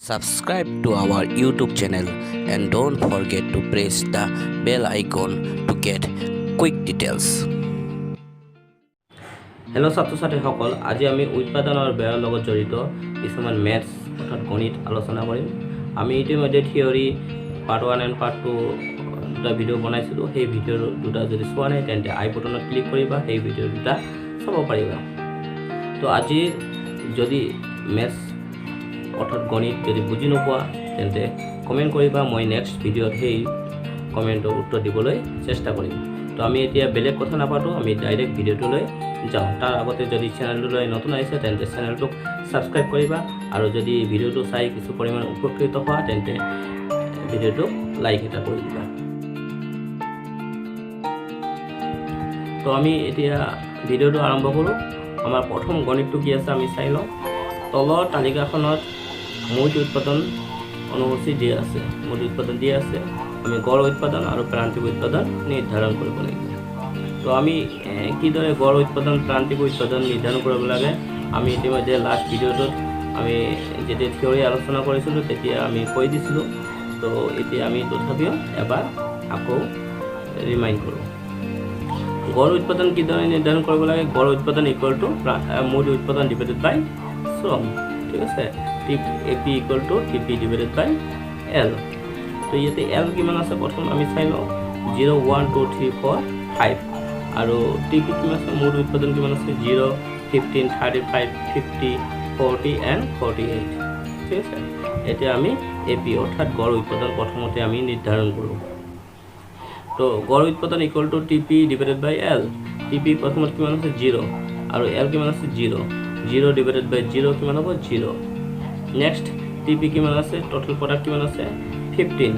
Subscribe to our YouTube channel and don't forget to press the bell icon to get quick details. Hello ছাত্ৰ ছাত্ৰীসকল, আজি আমি উৎপাদন আৰু ব্যয়ৰ লগত জড়িত কিছুমান মেথছ অৰ্থাৎ গণিত আলোচনা কৰিম। আমি ইতিমধ্যে theory part 1 and part 2 দুটা ভিডিঅ' বনাইছিলোঁ। সেই ভিডিঅ' দুটা যদি চোৱা নাই, তেন্তে আই বটনত ক্লিক কৰিবা, সেই ভিডিঅ' দুটা চাব পাৰিবা। তো আজি যদি মেথছ অৰ্থাৎ গণিত যদি বুজি নোপোৱা, তেন্তে কমেণ্ট কৰিবা। মই নেক্সট ভিডিঅ'ত সেই কমেণ্টৰ উত্তৰ দিবলৈ চেষ্টা কৰিম। তো আমি এতিয়া বেলেগ কথা নাপাতোঁ, আমি ডাইৰেক্ট ভিডিঅ'টোলৈ যাওঁ। তাৰ আগতে যদি চেনেলটোলৈ নতুন আহিছে, তেন্তে চেনেলটোক ছাবস্ক্ৰাইব কৰিবা আৰু যদি ভিডিঅ'টো চাই কিছু পৰিমাণে উপকৃত হোৱা, তেন্তে ভিডিঅ'টোক লাইক এটা কৰি দিবা। তো আমি এতিয়া ভিডিঅ'টো আৰম্ভ কৰোঁ। আমাৰ প্ৰথম গণিতটো কি আছে আমি চাই লওঁ। তলৰ তালিকাখনত মুঠ উৎপাদন অনুসূচী দিয়া আছে। মুঠ উৎপাদন দিয়া আছে। আমি গড় উৎপাদন আৰু প্ৰান্তিক উৎপাদন নিৰ্ধাৰণ কৰিব লাগিব। তো আমি কিদৰে গড় উৎপাদন, প্ৰান্তিক উৎপাদন নিৰ্ধাৰণ কৰিব লাগে, আমি ইতিমধ্যে লাষ্ট ভিডিঅ'টোত আমি যেতিয়া থিয়ৰী আলোচনা কৰিছিলোঁ, তেতিয়া আমি কৈ দিছিলোঁ। তো এতিয়া আমি তথাপিও এবাৰ আকৌ ৰিমাইণ্ড কৰোঁ। গড় উৎপাদন কিদৰে নিৰ্ধাৰণ কৰিব লাগে? গড় উৎপাদন ইকুৱেল টু মুঠ উৎপাদন ডিভাইডেড বাই শ্ৰম, ঠিক আছে? AP equal to TP divided by L। তো ইয়াতে এল কিমান আছে প্ৰথম আমি চাই লওঁ। 0, 1, 2, 3, 4, 5। আৰু টি পি কিমান আছে? মুঠ উৎপাদন কিমান আছে? 0, 15, 35, 50, 40 and 48, ঠিক আছে? এতিয়া আমি এ পি অৰ্থাৎ গড় উৎপাদন প্ৰথমতে আমি নিৰ্ধাৰণ কৰোঁ। তো গড় উৎপাদন equal to TP divided by L। TP প্ৰথমত কিমান আছে? জিৰ'। আৰু এল কিমান আছে? 0। 0 ডিভাইডেড বাই জিৰ' কিমান হ'ব? জিৰ'। নেক্সট টি পি কিমান আছে? টোটেল প্ৰডাক্ট কিমান আছে? 15।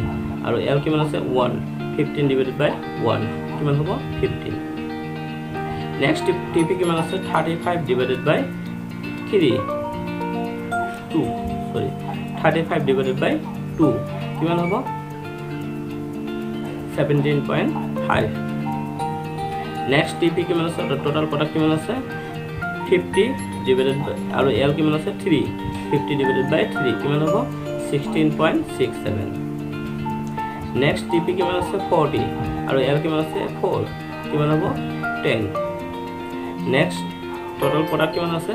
আৰু এল কিমান আছে? 1। 15 ডিভাইডেড বাই 1 কিমান হ'ব? 15। নেক্সট টি পি কিমান আছে? 35 divided by 3, 2, sorry, 35 divided by 2 কিমান হ'ব? 17.5। Next T P কিমান আছে? টোটেল প্ৰডাক্ট কিমান আছে? 50 ডিভাইডেড বাই আৰু এল কিমান আছে? 3। 50 ডিভাইডেড বাই 3 কিমান হ'ব? 16.67। নেক্সট টি পি কিমান আছে? 40। আৰু এল কিমান আছে? 4। কিমান হ'ব? 10। নেক্সট টোটেল প্ৰডাক্ট কিমান আছে?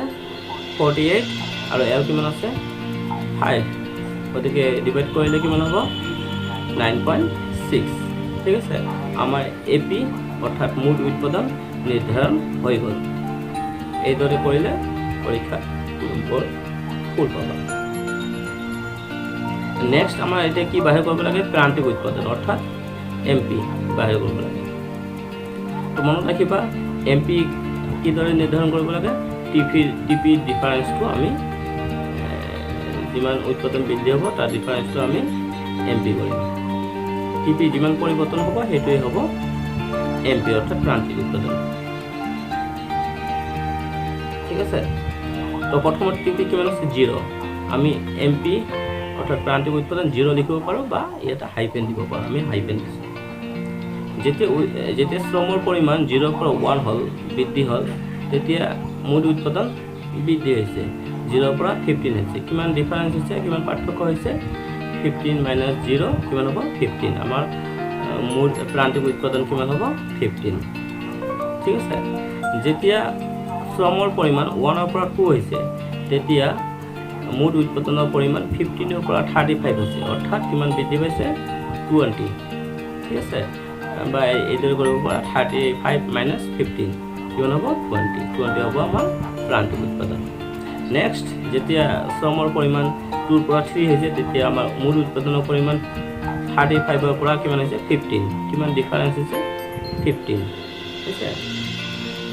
48। আৰু এল কিমান আছে? 5। গতিকে ডিভাইড কৰিলে কিমান হ'ব? 9.6, ঠিক আছে? আমাৰ এ পি অৰ্থাৎ মুঠ উৎপাদন নিৰ্ধাৰণ হৈ গ'ল। এইদৰে কৰিলে পৰীক্ষাত নম্বৰ ফুল পাবা। নেক্সট আমাৰ এতিয়া কি বাহিৰ কৰিব লাগে? প্ৰান্তিক উৎপাদন অৰ্থাৎ এম পি বাহিৰ কৰিব লাগে। তো মনত ৰাখিবা, এম পি কিদৰে নিৰ্ধাৰণ কৰিব লাগে? টি পি ডিফাৰেঞ্চটো আমি যিমান উৎপাদন বৃদ্ধি হ'ব, তাৰ ডিফাৰেঞ্চটো আমি এম পি কৰিম। টি পি যিমান পৰিৱৰ্তন হ'ব, সেইটোৱেই হ'ব এম পি অৰ্থাৎ প্ৰান্তিক উৎপাদন, ঠিক আছে? তো প্ৰথমত টি পি কিমান আছে? জিৰ'। আমি এম পি অৰ্থাৎ প্ৰান্তিক উৎপাদন জিৰ' লিখিব পাৰোঁ বা ইয়াতে হাইপেন দিব পাৰোঁ। আমি হাইপেন দিছোঁ। যেতিয়া শ্ৰমৰ পৰিমাণ জিৰ'ৰ পৰা 1 হ'ল, বৃদ্ধি হ'ল, তেতিয়া মুঠ উৎপাদন বৃদ্ধি হৈছে। জিৰ'ৰ পৰা 15 হৈছে। কিমান ডিফাৰেঞ্চ হৈছে? কিমান পাৰ্থক্য হৈছে? 15 মাইনাছ জিৰ' কিমান হ'ব? 15। আমাৰ মুঠ প্ৰান্তিক উৎপাদন কিমান হ'ব? 15, ঠিক আছে? যেতিয়া শ্ৰমৰ পৰিমাণ 1ৰ পৰা 2 হৈছে, তেতিয়া মুঠ উৎপাদনৰ পৰিমাণ 15ৰ পৰা 35 হৈছে। অৰ্থাৎ কিমান বৃদ্ধি পাইছে? 20, ঠিক আছে? বা এইদৰে কৰিব পৰা, 35 মাইনাছ 15 কিমান হ'ব? 20। 20 হ'ব আমাৰ প্ৰান্তিক উৎপাদন। নেক্সট যেতিয়া শ্ৰমৰ পৰিমাণ 2ৰ পৰা 3 হৈছে, তেতিয়া আমাৰ মুঠ উৎপাদনৰ পৰিমাণ 35ৰ পৰা কিমান হৈছে? 15। কিমান ডিফাৰেঞ্চ হৈছে? 15 হৈছে।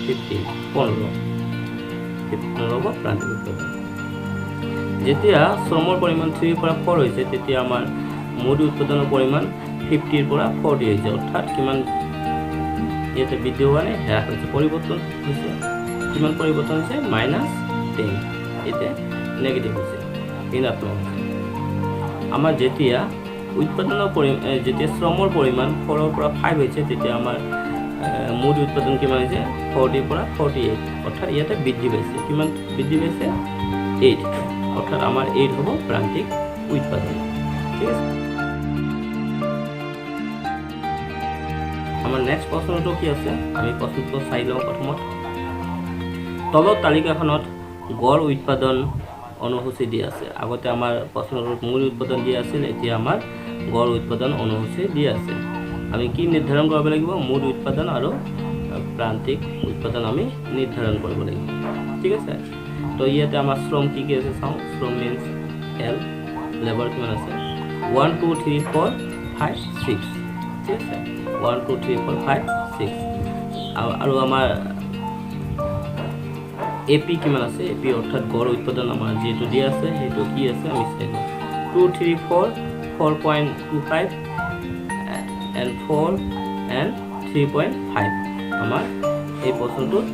15, 15, 15 হ'ব প্ৰান্তিক উৎপাদন। যেতিয়া শ্ৰমৰ পৰিমাণ 3ৰ পৰা 4 হৈছে, তেতিয়া আমাৰ মুঠ উৎপাদনৰ পৰিমাণ 50ৰ পৰা 40 হৈছে। অৰ্থাৎ কিমান ইয়াতে বৃদ্ধি হোৱা নাই, হ্ৰাস হৈছে, পৰিৱৰ্তন হৈছে। কিমান পৰিৱৰ্তন হৈছে? মাইনাছ 10। এতিয়া নেগেটিভ হৈছে, ঋণাত্মক হৈছে। আমাৰ যেতিয়া উৎপাদনৰ যেতিয়া শ্ৰমৰ পৰিমাণ 4ৰ পৰা 5 হৈছে, তেতিয়া আমাৰ মুঠ উৎপাদন কিমান হৈছে? 40ৰ পৰা 48। অৰ্থাৎ ইয়াতে বৃদ্ধি পাইছে। কিমান বৃদ্ধি পাইছে? 8। অৰ্থাৎ আমাৰ 8 হ'ব প্ৰান্তিক উৎপাদন। ঠিক আছে, আমাৰ নেক্সট প্ৰশ্নটো কি আছে আমি প্ৰশ্নটো চাই লওঁ। প্ৰথমত তলৰ তালিকাখনত গড় উৎপাদন অনুসূচী দিয়া আছে। আগতে আমাৰ প্ৰশ্নটোত মূল উৎপাদন দিয়া আছিল, এতিয়া আমাৰ গড় উৎপাদন অনুসূচী দিয়া আছে। আমি কি নিৰ্ধাৰণ কৰিব লাগিব? মূল উৎপাদন আৰু প্ৰান্তিক উৎপাদন আমি নিৰ্ধাৰণ কৰিব লাগিব। ঠিক আছে, তো ইয়াতে আমাৰ শ্ৰম কি কি আছে চাওঁ। শ্ৰম মিনছ এল, লেবাৰ কিমান আছে? 1 2 3 4 5 6। ঠিক আছে, 1 2 3 4 5 6। আৰু আমাৰ এ পি কিমান আছে? এ পি অৰ্থাৎ গড় উৎপাদন আমাৰ যিটো দিয়া আছে সেইটো কি আছে আমি চাই লওঁ। 2 3 4 4.25 and 4 and 3.5। আমাৰ এই প্ৰশ্নটোত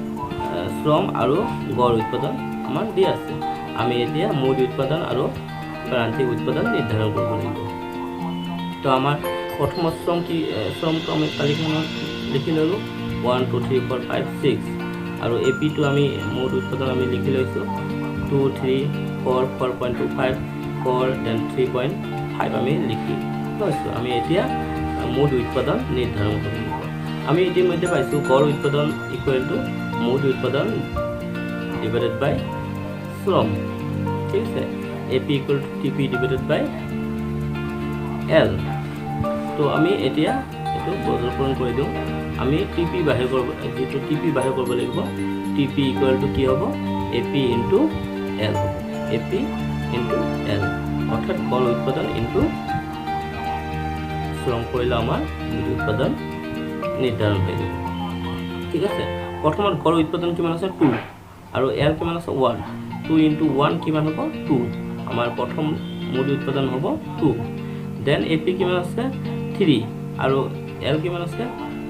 শ্ৰম আৰু গড় উৎপাদন আমাৰ দিয়া আছে। আমি এতিয়া মূল উৎপাদন আৰু প্ৰান্তিক উৎপাদন নিৰ্ধাৰণ কৰিব লাগিব। তো আমাৰ প্ৰথম শ্ৰম কি, শ্ৰমটো আমি তালিকাখনত লিখি ল'লোঁ 1 2 3 4 5 6 আৰু এ পিটো আমি মুঠ উৎপাদন আমি লিখি লৈছোঁ 2 3 4 4.25 4 then 3.5 আমি লিখি লৈছোঁ। আমি এতিয়া মুঠ উৎপাদন নিৰ্ধাৰণ কৰিব লাগিব। আমি ইতিমধ্যে পাইছোঁ গড় উৎপাদন ইকুৱেল টু মুঠ উৎপাদন ডিভাইডেড বাই শ্ৰম। ঠিক আছে, A P equal to T P divided by L. তো আমি এতিয়া এইটো বদলপূৰণ কৰি দিওঁ। আমি টি পি বাহিৰ কৰিব, যিটো টি পি বাহিৰ কৰিব লাগিব, টি পি ইকুৱেল টু কি হ'ব? এ পি ইনটু এল হ'ব। এ পি ইনটু এল অৰ্থাৎ গড় উৎপাদন ইনটু শ্ৰম কৰিলে আমাৰ মুঠ উৎপাদন নিৰ্ধাৰণ হৈ যাব। ঠিক আছে, প্ৰথমত গড় উৎপাদন কিমান আছে? 2 আৰু এল কিমান আছে? 1। 2 ইনটু 1 কিমান হ'ব? 2। আমাৰ প্ৰথম মুঠ উৎপাদন হ'ব 2। Then A P কিমান আছে? 3 আৰু এল কিমান আছে?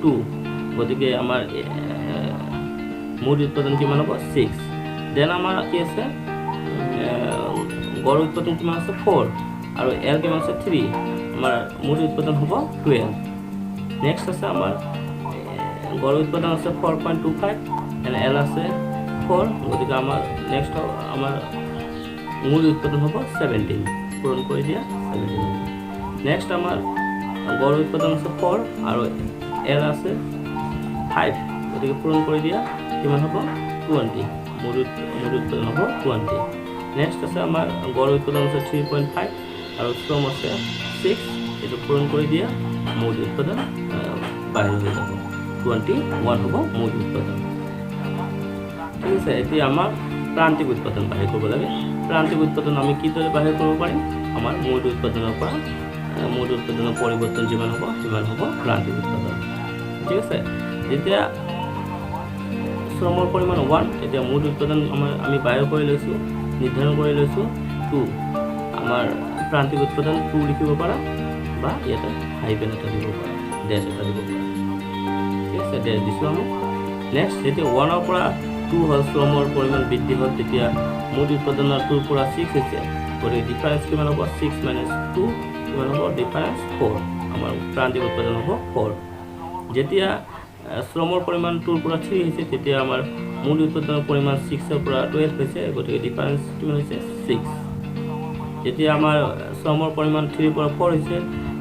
2। গতিকে আমাৰ মুঠ উৎপাদন কিমান হ'ব? 6। Then আমাৰ কি আছে? গড় উৎপাদন কিমান আছে? 4 আৰু এল কিমান আছে? 3। আমাৰ মুঠ উৎপাদন হ'ব 12। নেক্সট আছে আমাৰ গড় উৎপাদন আছে 4.25 এণ্ড এল আছে 4। গতিকে আমাৰ নেক্সট আমাৰ মূল উৎপাদন হ'ব 17। পূৰণ কৰি দিয়া 17 হ'ব। নেক্সট আমাৰ গড় উৎপাদন আছে 4 আৰু এল আছে 5। গতিকে পূৰণ কৰি দিয়া কিমান হ'ব? 20। মূল উৎপাদন হ'ব 20। নেক্সট আছে আমাৰ গড় উৎপাদন আছে 3.5 আৰু শ্ৰম আছে 6। এইটো পূৰণ কৰি দিয়া মূল উৎপাদন বাহিৰ হৈ যাব 21 হ'ব মূল উৎপাদন। ঠিক আছে, এতিয়া আমাৰ প্ৰান্তিক উৎপাদন বাহিৰ কৰিব লাগে। প্ৰান্তিক উৎপাদন আমি কিদৰে বাহিৰ কৰিব পাৰিম? আমাৰ মূল উৎপাদনৰ পৰা মূল উৎপাদনৰ পৰিৱৰ্তন যিমান হ'ব সিমান হ'ব প্ৰান্তিক উৎপাদন। ঠিক আছে, যেতিয়া শ্ৰমৰ পৰিমাণ 1, তেতিয়া মূল উৎপাদন আমাৰ আমি বাহিৰ কৰি লৈছোঁ, নিৰ্ধাৰণ কৰি লৈছোঁ 2। আমাৰ প্ৰান্তিক উৎপাদন 2 লিখিব পাৰা বা ইয়াতে হাইফেন এটা দিব পাৰা, ডেছ এটা দিব পাৰা। ঠিক আছে, ডেছ দিছোঁ আমি। নেক্সট যেতিয়া 1ৰ পৰা 2 হ'ল, শ্ৰমৰ পৰিমাণ বৃদ্ধি হ'ল, তেতিয়া মুঠ উৎপাদনৰ 2ৰ পৰা 6 হৈছে। গতিকে ডিফাৰেঞ্চ কিমান হ'ব? 6 মাইনাছ 2 কিমান হ'ব? ডিফাৰেঞ্চ 4। আমাৰ প্ৰান্তিক উৎপাদন হ'ব 4। যেতিয়া শ্ৰমৰ পৰিমাণ 2ৰ পৰা 3 হৈছে, তেতিয়া আমাৰ মূল উৎপাদনৰ পৰিমাণ 6ৰ পৰা 12 হৈছে। গতিকে ডিফাৰেঞ্চ কিমান হৈছে? 6। যেতিয়া আমাৰ শ্ৰমৰ পৰিমাণ 3ৰ পৰা 4 হৈছে,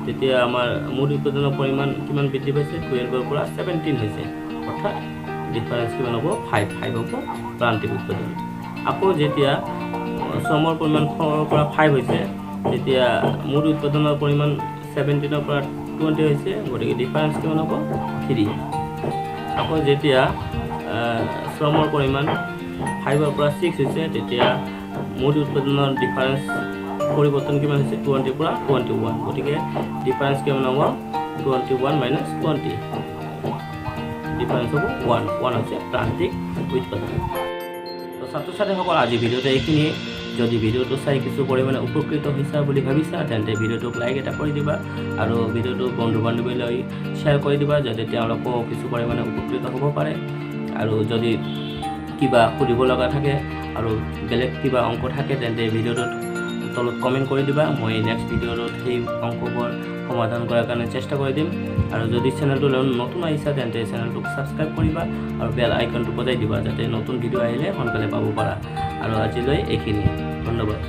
তেতিয়া আমাৰ মূল উৎপাদনৰ পৰিমাণ কিমান বৃদ্ধি পাইছে? 12ৰ পৰা 17 হৈছে। অৰ্থাৎ ডিফাৰেঞ্চ কিমান হ'ব? 5। 5 হ'ব প্ৰান্তিক উৎপাদন। আকৌ যেতিয়া শ্ৰমৰ পৰিমাণ 4ৰ পৰা 5 হৈছে, তেতিয়া মূল উৎপাদনৰ পৰিমাণ 17ৰ পৰা 20 হৈছে। গতিকে ডিফাৰেঞ্চ কিমান হ'ব? 3। আকৌ যেতিয়া শ্ৰমৰ পৰিমাণ 5ৰ পৰা 6 হৈছে, তেতিয়া মুঠ উৎপাদনৰ ডিফাৰেঞ্চ পৰিৱৰ্তন কিমান হৈছে? 20ৰ পৰা 21। গতিকে ডিফাৰেঞ্চ কিমান হ'ব? 21 মাইনাছ 20, ডিফাৰেঞ্চ হ'ব 1। 1 হৈছে প্ৰান্তিক উৎপাদন। তো ছাত্ৰ ছাত্ৰীসকল, আজি ভিডিঅ'টো এইখিনিয়ে। যদি ভিডিঅ'টো চাই কিছু পৰিমাণে উপকৃত হৈছা বুলি ভাবিছা, তেন্তে ভিডিঅ'টোক লাইক এটা কৰি দিবা আৰু ভিডিঅ'টো বন্ধু বান্ধৱীলৈ শ্বেয়াৰ কৰি দিবা, যাতে তেওঁলোকেও কিছু পৰিমাণে উপকৃত হ'ব পাৰে। আৰু যদি কিবা সুধিব লগা থাকে আৰু বেলেগ কিবা অংক থাকে, তেন্তে ভিডিঅ'টোত তলত কমেণ্ট কৰি দিবা। মই নেক্সট ভিডিঅ'টোত সেই অংকবোৰ সমাধান কৰাৰ কাৰণে চেষ্টা কৰি দিম। আৰু যদি চেনেলটো নতুন আহিছা, তেন্তে চেনেলটোক ছাবস্ক্ৰাইব কৰিবা আৰু বেল আইকনটো বজাই দিবা, যাতে নতুন ভিডিঅ' আহিলে সোনকালে পাব পাৰা। আৰু আজিলৈ এইখিনিয়ে, ধন্যবাদ।